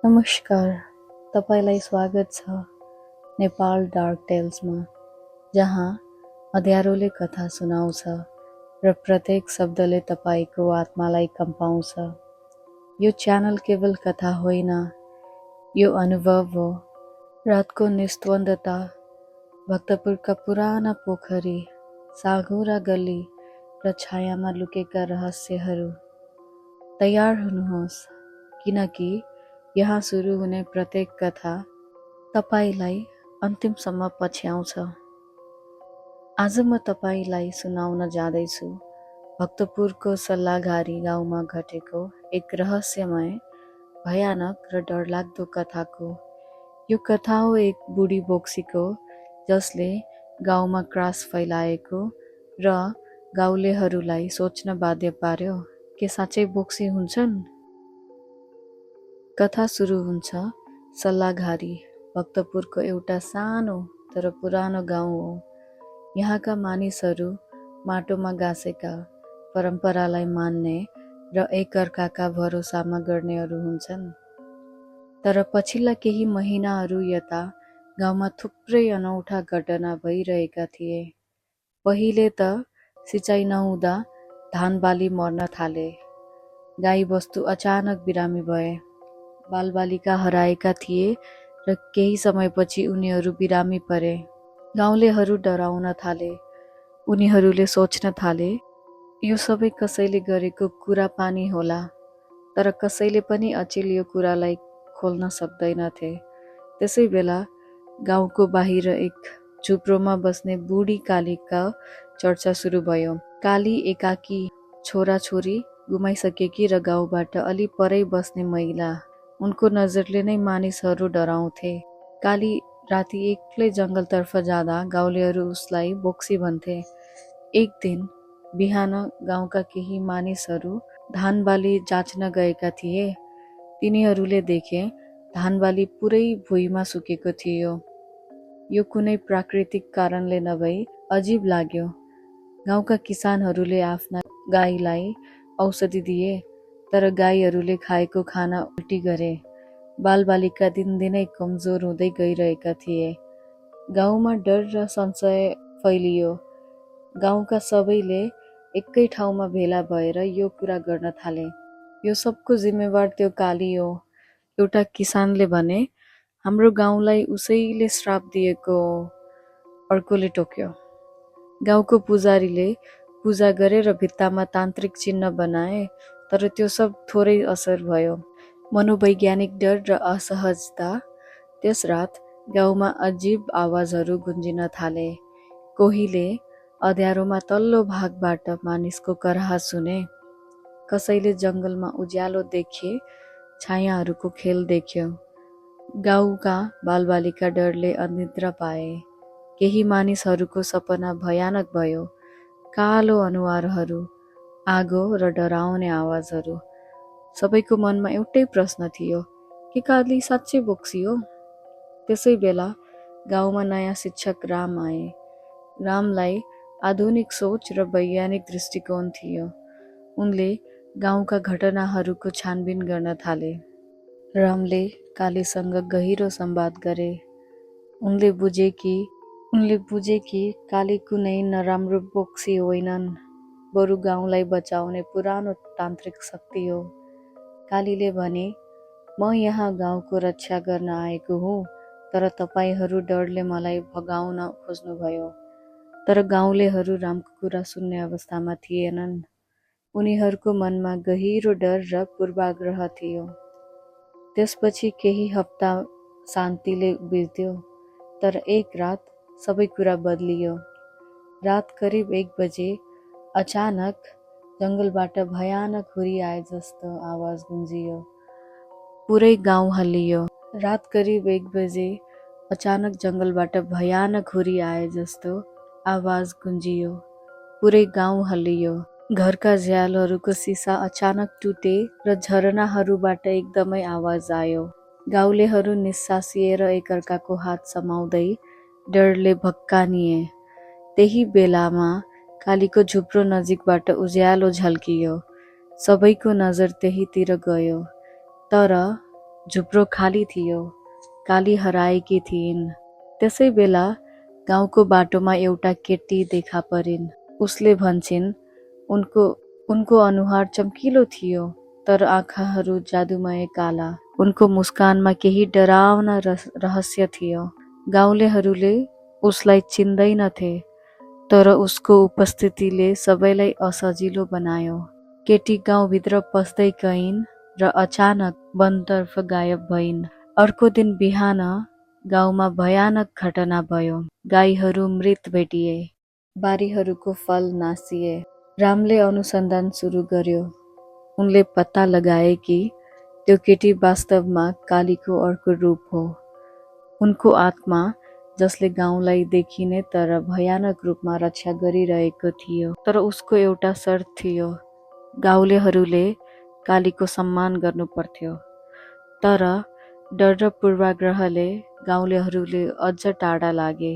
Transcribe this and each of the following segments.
नमस्कार, तपाईँलाई स्वागत छ नेपाल डार्क टेल्समा, जहाँ अँध्यारोले कथा सुनाउँछ र प्रत्येक शब्दले तपाईँको आत्मालाई कम्पाउँछ। यो च्यानल केवल कथा होइन, यो अनुभव हो। रातको निस्तन्वता, भक्तपुरका पुराना पोखरी, साँघुरा गल्ली र छायामा लुकेका रहस्यहरू। तयार हुनुहोस्, किनकि यहाँ सुरु हुने प्रत्येक कथा तपाईलाई अन्तिमसम्म पछ्याउँछ। आज म तपाईलाई सुनाउन जाँदैछु भक्तपुरको सल्लाघारी गाउँमा घटेको एक रहस्यमय, भयानक र डरलाग्दो कथाको। यो कथा हो एक बुढी बोक्सीको, जसले गाउँमा त्रास फैलाएको र गाउँलेहरूलाई सोच्न बाध्य पार्यो, के साँच्चै बोक्सी हुन्छन्? कथा सुरु हुन्छ सल्लाघारी, भक्तपुरको एउटा सानो तर पुरानो गाउँ हो। यहाँका मानिसहरू माटोमा गाँसेका, परम्परालाई मान्ने र एकअर्काका भरोसामा गर्नेहरू हुन्छन्। तर पछिल्ला केही महिनाहरू यता गाउँमा थुप्रै अनौठा घटना भइरहेका थिए। पहिले त सिँचाइ नहुँदा धान बाली मर्न थाले, गाई बस्तु अचानक बिरामी भए, बालबालिका हराएका थिए र केही समयपछि उनीहरू बिरामी परे। गाउँलेहरू डराउन थाले। उनीहरूले सोच्न थाले, यो सबै कसैले गरेको कुरा पानी होला। तर कसैले पनि अचेल यो कुरालाई खोल्न सक्दैनथे। त्यसै बेला गाउँको बाहिर एक झुप्रोमा बस्ने बुढी कालीका चर्चा सुरु भयो। काली एकाकी छोराछोरी गुमाइसकेकी र गाउँबाट अलि परै बस्ने महिला। उनको नजरले नै मानिसहरू डराउँथे। काली राति एक्लै जङ्गलतर्फ जाँदा गाउँलेहरू उसलाई बोक्सी भन्थे। एक दिन बिहान गाउँका केही मानिसहरू धान बाली जाँच्न गएका थिए। तिनीहरूले देखे धान बाली पुरै भुइँमा सुकेको थियो। यो कुनै प्राकृतिक कारणले नभई अजीब लाग्यो। गाउँका किसानहरूले आफ्ना गाईलाई औषधि दिए, तर गाईहरूले खाएको खाना उल्टी गरे। बालबालिका दिनदिनै कमजोर हुँदै गइरहेका थिए। गाउँमा डर र संशय फैलियो। गाउँका सबैले एकै ठाउँमा भेला भएर यो कुरा गर्न थाले, यो सबको जिम्मेवार त्यो काली हो। एउटा किसानले भने, हाम्रो गाउँलाई उसैले श्राप दिएको हो। अर्कोले टोक्यो। गाउँको पुजारीले पूजा गरे र भित्तामा तान्त्रिक चिन्ह बनाए, तर त्यो सब थोरै असर भयो। मनोवैज्ञानिक डर र असहजता। त्यस रात गाउँमा अजीब आवाजहरू गुन्जिन थाले। कोहीले अँध्यारोमा तल्लो भागबाट मानिसको कराह सुने। कसैले जङ्गलमा उज्यालो देखे, छायाहरूको खेल देख्यो। गाउँका बालबालिका डरले अनिद्रा पाए। केही मानिसहरूको सपना भयानक भयो। कालो अनुहारहरू, आगो र डराउने आवाजहरू। सबैको मनमा एउटै प्रश्न थियो, के काली साँच्चै बोक्सी हो? त्यसै बेला गाउँमा नयाँ शिक्षक राम आए। रामलाई आधुनिक सोच र वैज्ञानिक दृष्टिकोण थियो। उनले गाउँका घटनाहरूको छानबिन गर्न थाले। रामले कालीसँग गहिरो संवाद गरे। उनले बुझे कि काली कुनै नराम्रो बोक्सी होइनन्, बरु गाउँलाई बचाउने पुरानो तान्त्रिक शक्ति हो। कालीले भने, म यहाँ गाउँको रक्षा गर्न आएको हुँ, तर तपाईहरू डरले मलाई भगाउन खोज्नुभयो। तर गाउँलेहरू रामको कुरा सुन्ने अवस्थामा थिएनन्। उनीहरूको मनमा गहिरो डर र पूर्वाग्रह थियो। त्यसपछि केही हप्ता शान्तिले बित्यो, तर एक रात सबै कुरा बदलियो। रात करिब 1 बजे अचानक जङ्गलबाट भयानक हुरी आए जस्तो आवाज गुन्जियो। पुरै गाउँ हल्लियो। रात करिब 1 बजे अचानक जङ्गलबाट भयानक हुरी आए जस्तो आवाज गुन्जियो। पुरै गाउँ हल्लियो। घरका झ्यालहरूको सिसा अचानक टुटे र झरनाहरूबाट एकदमै आवाज आयो। गाउँलेहरू निस्सासिएर एकअर्काको हात समाउँदै डरले भक्कानिए। त्यही बेलामा कालीको झुप्रो नजिकबाट उज्यालो झल्कियो। सबैको नजर त्यहीतिर गयो। तर झुप्रो खाली थियो, काली हराएकी थिइन्। त्यसै बेला गाउँको बाटोमा एउटा केटी देखा परिन्। उसले भन्छिन् उनको अनुहार चम्किलो थियो, तर आँखाहरू जादुमय काला। उनको मुस्कानमा केही डरावना रहस्य थियो। गाउँलेहरूले उसलाई चिन्दैनथे, तर उसको उपस्थितिले सबैलाई असजिलो बनायो। केटी गाउँभित्र पस्दै गइन् र अचानक वनतर्फ गायब भइन्। अर्को दिन बिहान गाउँमा भयानक घटना भयो। गाईहरू मृत भेटिए, बारीहरूको फल नासिए। रामले अनुसन्धान सुरु गर्यो। उनले पत्ता लगाए कि त्यो केटी वास्तवमा कालीको अर्को रूप हो। उनको आत्मा जसले गाउँलाई देखिने तर भयानक रूपमा रक्षा गरिरहेको थियो। तर उसको एउटा शर्त थियो, गाउँलेहरूले कालीको सम्मान गर्नु पर्थ्यो। तर डर र पूर्वाग्रहले गाउँलेहरूले अझ टाढा लागे।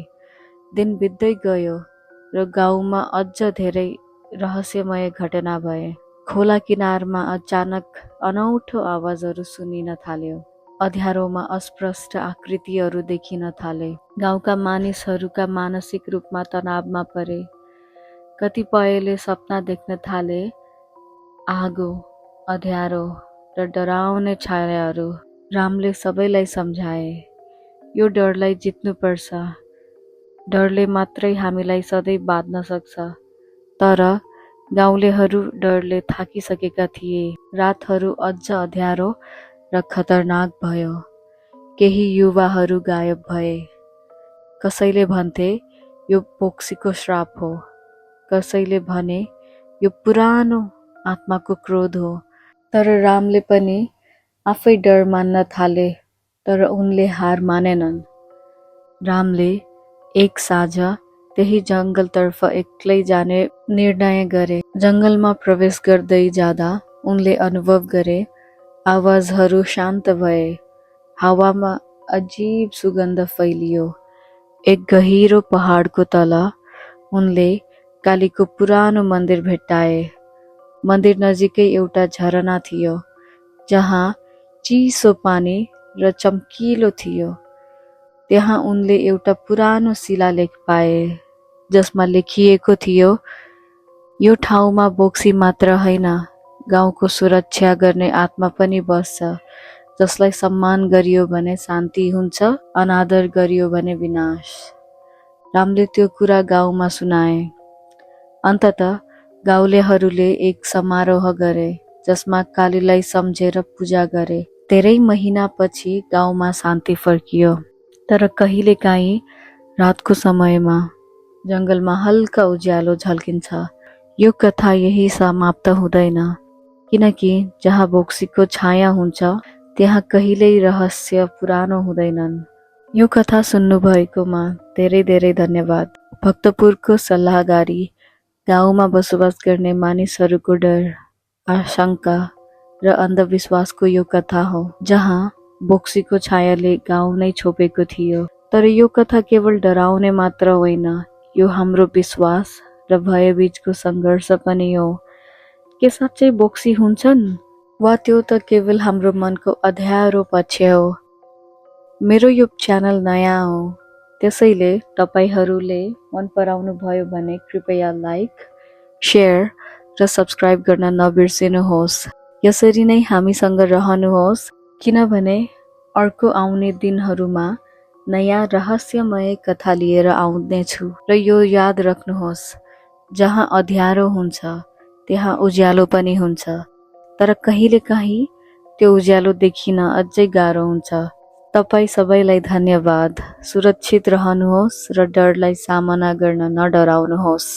दिन बित्दै गयो र गाउँमा अझ धेरै रहस्यमय घटना भए। खोला किनारमा अचानक अनौठो आवाजहरू सुनिन थाल्यो। अँध्यारोमा अस्पष्ट आकृतिहरू देखिन थाले। गाउँका मानिसहरूका मानसिक रूपमा तनावमा परे। कतिपयले सपना देख्न थाले, आगो, अँध्यारो र डराउने छायाहरू। रामले सबैलाई सम्झाए, यो डरलाई जित्नुपर्छ। डरले मात्रै हामीलाई सधैँ बाँध्न सक्छ। तर गाउँलेहरू डरले थाकिसकेका थिए। रातहरू अझ अँध्यारो र खतरनाक भयो। केही युवाहरू गायब भए। कसैले भन्थे यो बोक्सीको श्राप हो, कसैले भने यो पुरानो आत्माको क्रोध हो। तर रामले पनि आफै डर मान्न थाले, तर उनले हार मानेनन्। रामले एक साँझ त्यही जङ्गलतर्फ एक्लै जाने निर्णय गरे। जङ्गलमा प्रवेश गर्दै जाँदा उनले अनुभव गरे, आवाजहरू शान्त भए। हावामा अजीब सुगन्ध फैलियो। एक गहिरो पहाडको तल उनले कालीको पुरानो मन्दिर भेट्टाए। मन्दिर नजिकै एउटा झरना थियो, जहाँ चिसो पानी र चम्किलो थियो। त्यहाँ उनले एउटा पुरानो शिलालेख पाए, जसमा लेखिएको थियो, यो ठाउँमा बोक्सी मात्र होइन, गाउँको सुरक्षा गर्ने आत्मा पनि बस्छ। जसलाई सम्मान गरियो भने शान्ति हुन्छ, अनादर गरियो भने विनाश। रामले त्यो कुरा गाउँमा सुनाए। अन्ततः गाउँलेहरूले एक समारोह गरे, जसमा कालीलाई सम्झेर पूजा गरे। धेरै महिनापछि गाउँमा शान्ति फर्कियो। तर कहिलेकाहीँ रातको समयमा जङ्गलमा हल्का उज्यालो झल्किन्छ। यो कथा यही समाप्त हुँदैन, किनकि जहाँ बोक्सीको छाया हुन्छ त्यहाँ कहिल्यै रहस्य पुरानो हुँदैनन्। यो कथा सुन्नुभएकोमा धेरै धेरै धन्यवाद। भक्तपुरको सल्लाहगारी गाउँमा बसोबास गर्ने मानिसहरूको डर, आशंका र अन्धविश्वासको यो कथा हो, जहाँ बोक्सीको छायाले गाउँ नै छोपेको थियो। तर यो कथा केवल डराउने मात्र होइन, यो हाम्रो विश्वास र भयबीचको सङ्घर्ष पनि हो। के साँच्चै बोक्सी हुन्छन्, वा त्यो त केवल हाम्रो मनको अँध्यारो पक्ष हो? मेरो यो च्यानल नयाँ हो, त्यसैले तपाईहरूले मन पराउनु भयो भने कृपया लाइक, शेयर र सब्स्क्राइब गर्न नबिर्सिनुहोस्। यसरी नै हामीसँग रहनुहोस्, किनभने अर्को आउने दिनहरूमा नयाँ रहस्यमय कथा लिएर आउनेछु। र यो याद राख्नुहोस्, जहाँ अँध्यारो हुन्छ त्यहाँ उज्यालो पनि हुन्छ। तर कहिलेकाहीँ त्यो उज्यालो देखिन अझै गाह्रो हुन्छ। तपाईँ सबैलाई धन्यवाद। सुरक्षित रहनुहोस् र डरलाई सामना गर्न नडराउनुहोस्।